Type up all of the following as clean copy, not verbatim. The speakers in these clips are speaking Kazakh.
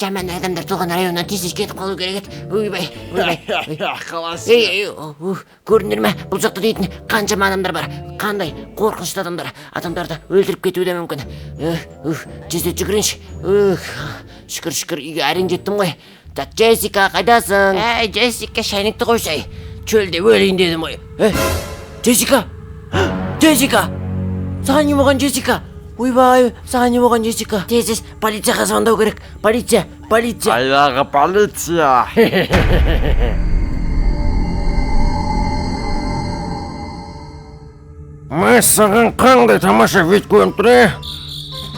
Жаман адамдар толған районнан тез тез кетіп қалу керек еді. Ойбай, ойбай. Қаласың. Ей, ей, ух, көрдіңдер ме, бұл жақта дейтін қаншама адамдар бар, қандай қорқынышты адамдар, адамдарды өлтіріп кетуі де мүмкін. Ух, тез жүгірейінші. Ух, шүкір, шүкір, үйге әрең жеттім ғой. Так, Джессика, қайдасың? Әй, Джессика, шайнекті қойсай, шөлде өлейін дедім ғой. Ей, Джессика, Джессика, саған не болған, Джессика? Ойбай, саған не болған, Джессика? Тез тез полицияға звондау керек. Полиция, полиция. Қайдағы полиция? Мәссаған, қандай тамаша вид көрініп тұр, е?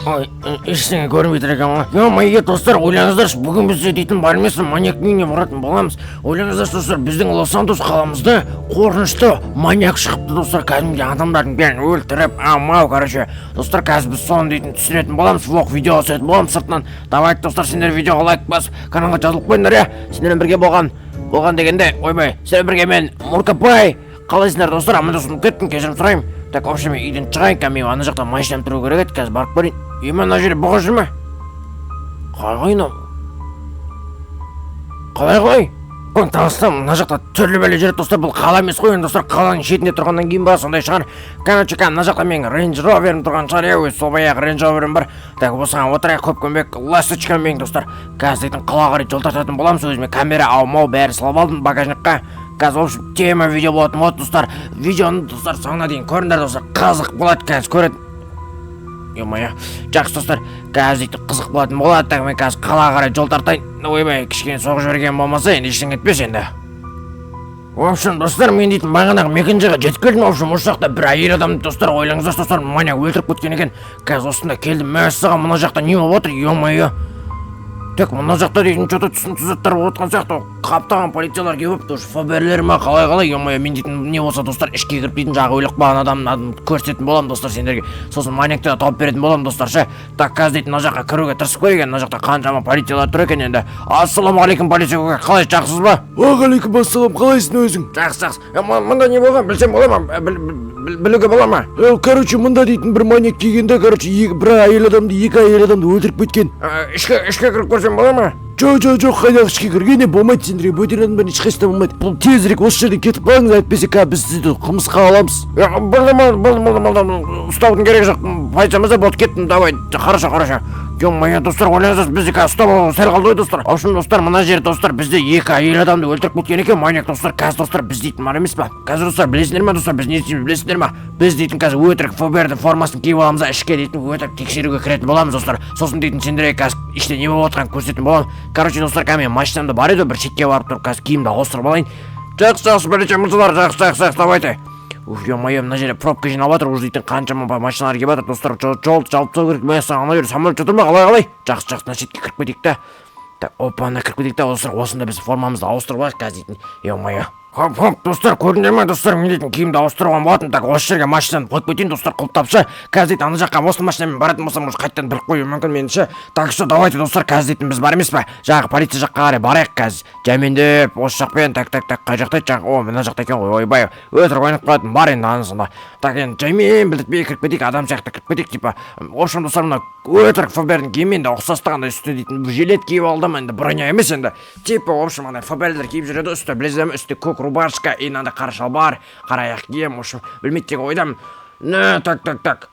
Ой, ештеңе көрінбей тұр екен ғой. Е-мое, достар, ойлаңыздаршы, бүгін бізде дейтін бар емес пе, маньяктың үйіне баратын боламыз. Ойлаңыздаршы, достар, біздің Лос Сантос қаламызда қорқынышты маньяк шығыпты, достар, кәдімгідей адамдардың бәрін өлтіріп, амау, короче. Достар, қазір біз соны дейтін түсіретін боламыз, влог видео түсіретін боламыз сыртынан. Давайте, достар, сендер видеоға лайк басып, каналға жазылып қойыңдар, е? Сендермен бірге болған дегенде, ойбай, сендермен бірге мен, Муркапай. Қалайсыңдар, достар? Амандасып кеттім, кешірім сұраймын. Так, в общем, үйден шығайын, қазір мен ана жақта машинам тұру керек еді, қазір барып көрейін. Е, мына жерде бұға жүр ме? Қалай мынау? Қалай, қалай? Ой, таныстым, мына жақта түрлі бәле жүреді, достар, бұл қала емес қой енді, достар, қаланың шетінде тұрғаннан кейін ба, сондай шығар. Короче, қазір мына жақта менің Range Rover'ім тұрған шығар, е, өз сол баяғы Range Rover'ім бар. Так, осыған отырайық, көп көмек, ласточка менің, достар. Қазір дейтін қалаға қарай жол тартатын боламыз, өзіме камера, ау-мау бәрі салып алдым багажникқа. Қазір, в общем, тема видео болатын болады, достар. Видеоны, достар, соңына дейін көріңдер, достар, қызық болады, қазір көреді. Е-мое, жақсы, достар, қазір дейтін қызық болатын болады. Так, мен қазір қалаға қарай жол тартайын. Ойбай, кішкене соғып жіберген болмаса, енді ештеңе етпес енді. В общем, достар, мен дейтін бағанағы мекенжайға жетіп келдім. В общем, осы жақта бір әйел адамды, достар, ойлаңыздаршы, достар, маньяк өлтіріп кеткен екен. Қазір осында келдім. Мәссаған, мына жақта не болып отыр? Е-мое. Так, мына жақта дейтін что-то түсініксіз заттар болып жатқан сияқты. Қаптаған полициялар келіп алыпты уже, ФБРлер ма, қалай, қалай. Е-мое, мен дейтін не болса, достар, ішке кіріп дейтін жағы өліп қалған адамның атын көрсететін боламын, достар, сендерге. Сосын маньякты да тауып беретін боламын, достар, ше. Так, қазір дейтін мына жаққа кіруге тырысып көрейік енді, мына жақта қаншама полициялар тұр екен енді. Ассалаумағалейкум, полиция көке, қалай, жақсысыз ба? Уағалейкум ассалам, қалайсың өзің? Жақсы, жақсы. Мында не болған, білсем бола ма? Білуге бола ма? Короче, мында дейтін бір маньяк келгенде, короче, бір әйел адамды, екі әйел адамды өлтіріп кеткен. Ішке кіріп көрсем бола ма? Жоқ, жоқ, жоқ, қайдағы ішке кіргенде болмайды, сендерге бөтен адамдардың ешқайсысы да болмайды. Бұл тезірек осы жерден кетіп қалыңыз, әйтпесе қазір біз сізді қылмысқа аламыз. Болды, болды, болды, болды, болды, ұстаудың керегі жоқ. Полиция мырза, болды, кеттім, давай, хорошо, хорошо. Е-мое, достар, ойлаңыздаршы, бізде қазір ұстап алу сәл қалды ғой, достар. В общем, достар, мына жерде, достар, бізде екі әйел адамды өлтіріп кеткен екен маньяк, достар. Қазір, достар, біз дейтін бар емес па? Қазір, достар, білесіңдер ме, достар, біз не істейміз, білесіңдер ме? Біз дейтін қазір өтірік ФБР-дің формасын киіп аламыз да, ішке дейтін өтірік тексеруге кіретін боламыз, достар. Сосын дейтін сендерге қазір іште не болып жатқанын көрсететін боламын. Короче, достар, қазір менің машинамда бар еді, бір шетке барып тұрып қазір киімді ауыстырып алайын. Жақсы, жақсы, полиция мырзалар, жақсы, жақсы, жақсы, давайте. Уф, е-мое, мына жерде пробка жиналып жатыр, уже дейтін қаншама машиналар келіп жатыр, достар, жолды жауып тастау керек. Мәссаған, ана жерде самолет жатыр ма, қалай, қалай? Жақсы, жақсы, мына шетке кіріп кетейік та. Так, опа, ана кіріп кетейік та, достар, осында біз формамызды ауыстырып алайық қазір дейтін. Е-мое. Хоп, хоп, достар, көрдіңдер ме, достар, мен дейтін киімді ауыстырып алған болатын. Так, осы жерге машинаны қойып кетейін, достар, құлыптап ше. Қазір дейтін ана жаққа осы машинамен баратын болсам, уже қайтадан біліп қоюы мүмкін мені ше. Так что давайте, достар, қазір дейтін біз бар емес па? Жаңағы полиция жаққа қарай барайық қазір. Жәмендеп, осы жақпен, так, так, так, қай жақта еді жаңағы? О, мына жақта екен ғой, ойбай, өтірік ойнап қалатын бар енді анасында. Так, енді жаймен білдіртпей кіріп кетейік, адам сияқты кіріп кетейік, типа. В общем, достар, мына өтірік ФБР-дің киімі енді ұқсастық, андай үстіне дейтін жилет киіп алдым, енді броня емес енді. Типа, в общем, андай ФБР-лер киіп жүреді, үсті білесіздер ме, үсті көк рубашка, и мынандай қара шалбар, қара аяқ киім, в общем, білмейді деген ойдамын. Не, так, так, так.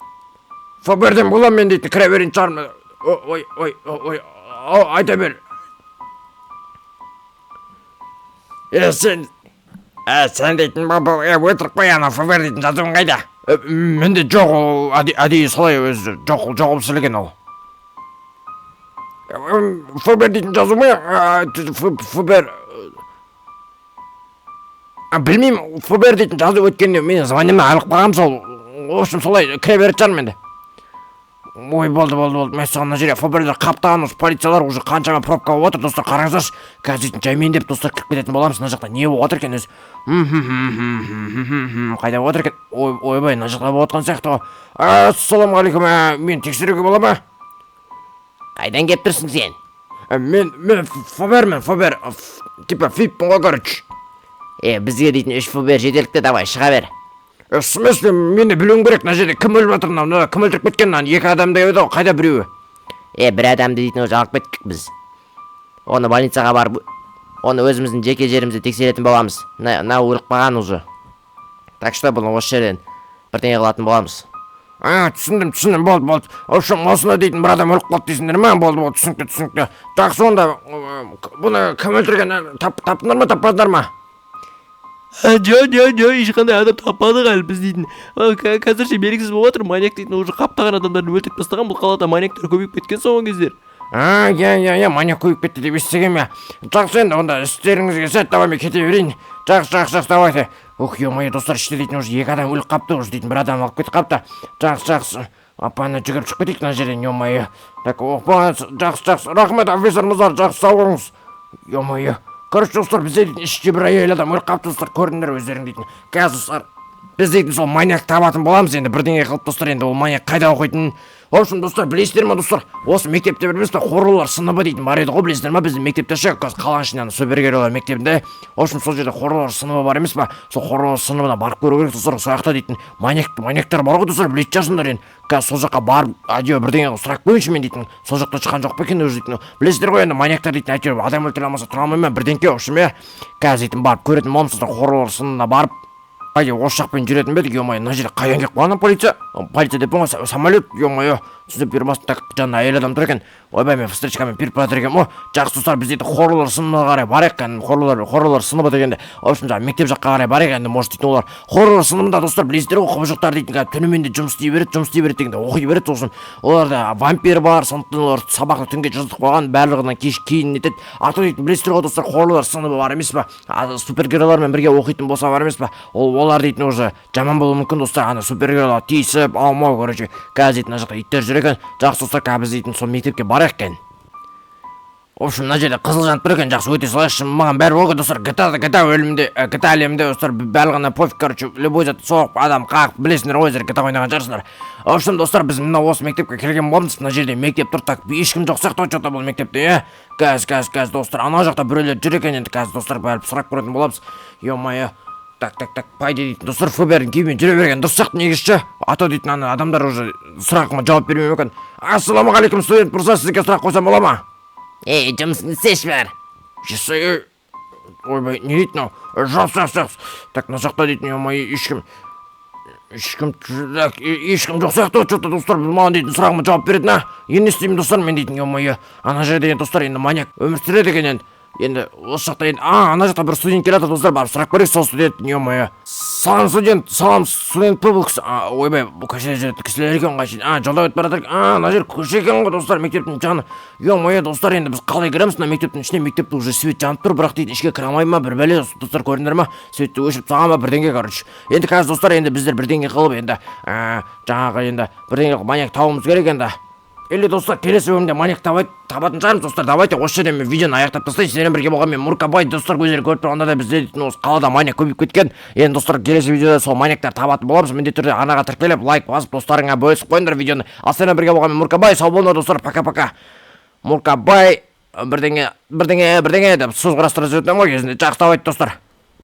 ФБР-ден боламын мен дейтін, кіре берейін шығармын. Ой, ой, ой, ой, айта бер. Е, сен, сен дейтін бұл, өтірік қой, ана ФБР дейтін жазуың қайда? Менде жоқ, ол әдейі солай өзі жоқ, жоқ болып сөйлеген ол. ФБР дейтін жазу ма? ФБР. Білмеймін, ФБР дейтін жазу өткенде менің званиемнен айырылып қалғанмын сол. В общем, солай кіре беретін шығармын енді. Ой, болды, болды, болды. Мәссаған, мына жерге ФБР-лер қаптаған, осы полициялар уже қаншама пробка болып отыр, достар, қараңыздаршы. Қазір дейтін жаймен деп, достар, кіріп кететін боламыз. Мына жақта не болып отыр екен өзі? Қайда болып отыр екен? Ой, ойбай, мына жақта болып отқан сияқты ғой. Ассалаумағалейкум, мені тексеруге бола ма? Қайдан келіп тұрсың сен? Мен ФБР-мін, ФБР. Типа ФИП-пін ғой, короче. Бізге дейтін үш ФБР жеткілікті, давай, шыға бер. В смысле, мені білуім керек, мына жерде кім өліп жатыр, мынау, кім өлтіріп кеткен, мынаны екі адам деп еді ғой, қайда біреуі? Бір адамды дейтін уже алып кеттік біз. Оны больницаға барып, оны өзіміздің жеке жерімізде тексеретін боламыз. Мына өліп қалған уже, так что бұны осы жерден бірдеңе қылатын боламыз. А, түсіндім, түсіндім, болды, болды. В общем, осында дейтін бір адам өліп қалды дейсіңдер ма? Болды, болды, түсінікті, түсінікті. Жақсы, онда бұны кім өлтірген, таптыңдар ма, таппадыңдар ма? Жоқ, жоқ, жоқ, ешқандай адам таппадық әлі біз дейтін. Қазірше белгісіз болып жатыр. Маньяк дейтін уже қаптаған адамдарды өлтіріп тастаған. Бұл қалада маньяктар көбейіп кеткен соңғы кездері. А, иә, иә, иә, маньяк көбейіп кетті деп естігемін, иә. Жақсы, енді онда істеріңізге сәт, давай, мен кете берейін. Жақсы, жақсы, жақсы, давайте. Ух, ё-моё, достар, іште дейтін уже екі адам өліп қалыпты, уже дейтін бір адам алып кетіп қалыпты. Жақсы, жақсы. Апаны жүгіріп шығып кетейік мына жерден, ё-моё. Так, опа, жақсы, жақсы, рахмет, офицер мырза, жақсы, сау болыңыз. Ё-моё. Короче, достар, бізде дейтін іште бір әйел адам өліп қалыпты, достар, көрдіңдер өздерің дейтін. Қазір, достар, біз дейтін сол маньяк табатын боламыз енді бірдеңе қылып, достар, енді ол маньяк қайда оқитынын. В общем, достар, білесіздер ма, достар, осы мектепте бір емес пе, қорлылар сыныбы дейтін бар еді ғой, білесіздер ма? Біздің мектепте ше, қазір қаланың ішінде, ана супергеройлар мектебінде. В общем, сол жерде қорлылар сыныбы бар емес па? Сол қорлылар сыныбына барып көру керек, достар. Сол жақта дейтін маньяктар бар ғой, достар, білетін шығарсыңдар енді. Қазір сол жаққа барып, әйтеуір бірдеңе қылып сұрап көрейінші мен дейтін, сол жақтан шыққан жоқ па екен уже дейтін. Білесіздер ғой енді, маньяктар дейтін әйтеуір адам өлтіре алмаса, тұра алмай ма, бірдеңке, в общем, иә. Қазір дейтін барып көретін боламыз, достар, қорлылар сыныбына барып. Айде, осы жақпен жүретін бе едік, ё-моё, мына жерде қайдан келіп қалған полиция? Полиция деп ғой, самолет, ё-моё, түсініп бермастын. Так, жанында әйел адам тұр екен. Ойбай, мен встречкамен беріп бара жатыр екенмін ғой. Жақсы, достар, біз дейтін қорлылар сыныбына қарай барайық кәдімгі. Қорлылар сыныбы дегенде, в общем, жаңағы мектеп жаққа қарай барайық енді. Может, дейтін олар қорлылар сыныбында, достар, білесіздер ғой, құбыжықтар дейтін кәдімгі түнімен де жұмыс істей береді, жұмыс істей береді дегенде, оқи береді. Сосын оларда вампир бар, сондықтан олар сабақты түнге жаздырып қойған, барлығынан кеш кейін нетеді. А то дейтін білесіздер ғой, достар, қорлылар сыныбы бар емес па, супергеройлармен бірге оқитын болса бар емес па, ол олар дейтін уже жаман болуы мүмкін, достар, ана супергеройлар тиісіп алмау. Короче, қазір дейтін мына жақта иттер жүр екен. Жақсы, достар, қазір біз дейтін сол мектепке барайық екен. В общем, мына жерде қызыл жанып тұр екен, жақсы, өте салайықшы. Маған бәрі ғой, достар, GTA, GTA өлімде, GTA әлемінде, достар, барлығына пофиг, короче, любой затты соғып, адам қағып, білесіңдер ғой, өздері GTA ойнаған шығарсыңдар. В общем, достар, біз мына осы мектепке келген боламыз. Мына жерде мектеп тұр. Так, ешкім жоқ сияқты ғой че-то бұл мектепте, иә. Қазір, қазір, қазір, достар, ана жақта біреулер жүр екен. Енді қазір, достар, барып сұрап көретін боламыз, ё-моё. Так, так, так, по идее дейтін, достар, ФБР киіммен жүре берген дұрыс сияқты негізі ше, а то дейтін ана адамдар уже сұрағыма жауап бермей екен. Ассалаумағалейкум, студент мырза, сізге сұрақ қойсам бола ма? Ей, жұмысыңды істеші бәрі. Жесей, ойбай, не дейді мынау? Жақсы, жақсы, жақсы. Так, мына жақта дейтін, ё-моё, ешкім, так, ешкім жоқ сияқты ғой че-то, достар. Бұл маған дейтін сұрағыма жауап беретін, а енді не істеймін, достар, мен дейтін, ё-моё, ана жерде енді, достар, енді маньяк өмір сүреді екен енді. Енді осы жақта енді, а, ана жақта бір студент келе жатыр, достар, барып сұрап көрейік сол студент, ё-моё. Салам, студент, салам, студент пе бұл кісі? А, ойбай, бұл көшеде жүретін кісілер екен ғой. А, жолда өтіп бара жатыр. А, мына жер көше екен ғой, достар, мектептің жаны. Ё-моё, достар, енді біз қалай кіреміз мына мектептің ішіне? Мектепте уже свет жанып тұр, бірақ дейтін ішке кіре алмай ма, бір бәле, достар, көрдіңдер ма? Светті өшіріп тастаған ба, бірдеңе, короче. Енді қазір, достар, енді біздер бірдеңе қылып, енді жаңағы енді бірдеңе қылып маньяк табуымыз керек енді. Или, достар, келесі бөлімде маньяк табатын шығармыз, достар. Давайте осы жерден мен видеоны аяқтап тастайын. Сіздермен бірге болған мен, Муркабай. Достар, өздері көріп тұрғандай, бізде дейтін осы қалада маньяк көбейіп кеткен. Енді, достар, келесі видеода сол маньяктарды табатын боламыз міндетті түрде. Арнаға тіркеліп, лайк басып, достарыңа бөлісіп қойыңдар видеоны. Ал сіздермен бірге болған мен, Муркабай. Сау болыңдар, достар, пока, пока. Муркабай бірдеңе, бірдеңе, бірдеңе деп сөз құрастырып жүретін ғой кезінде. Жақсы, давайте, достар.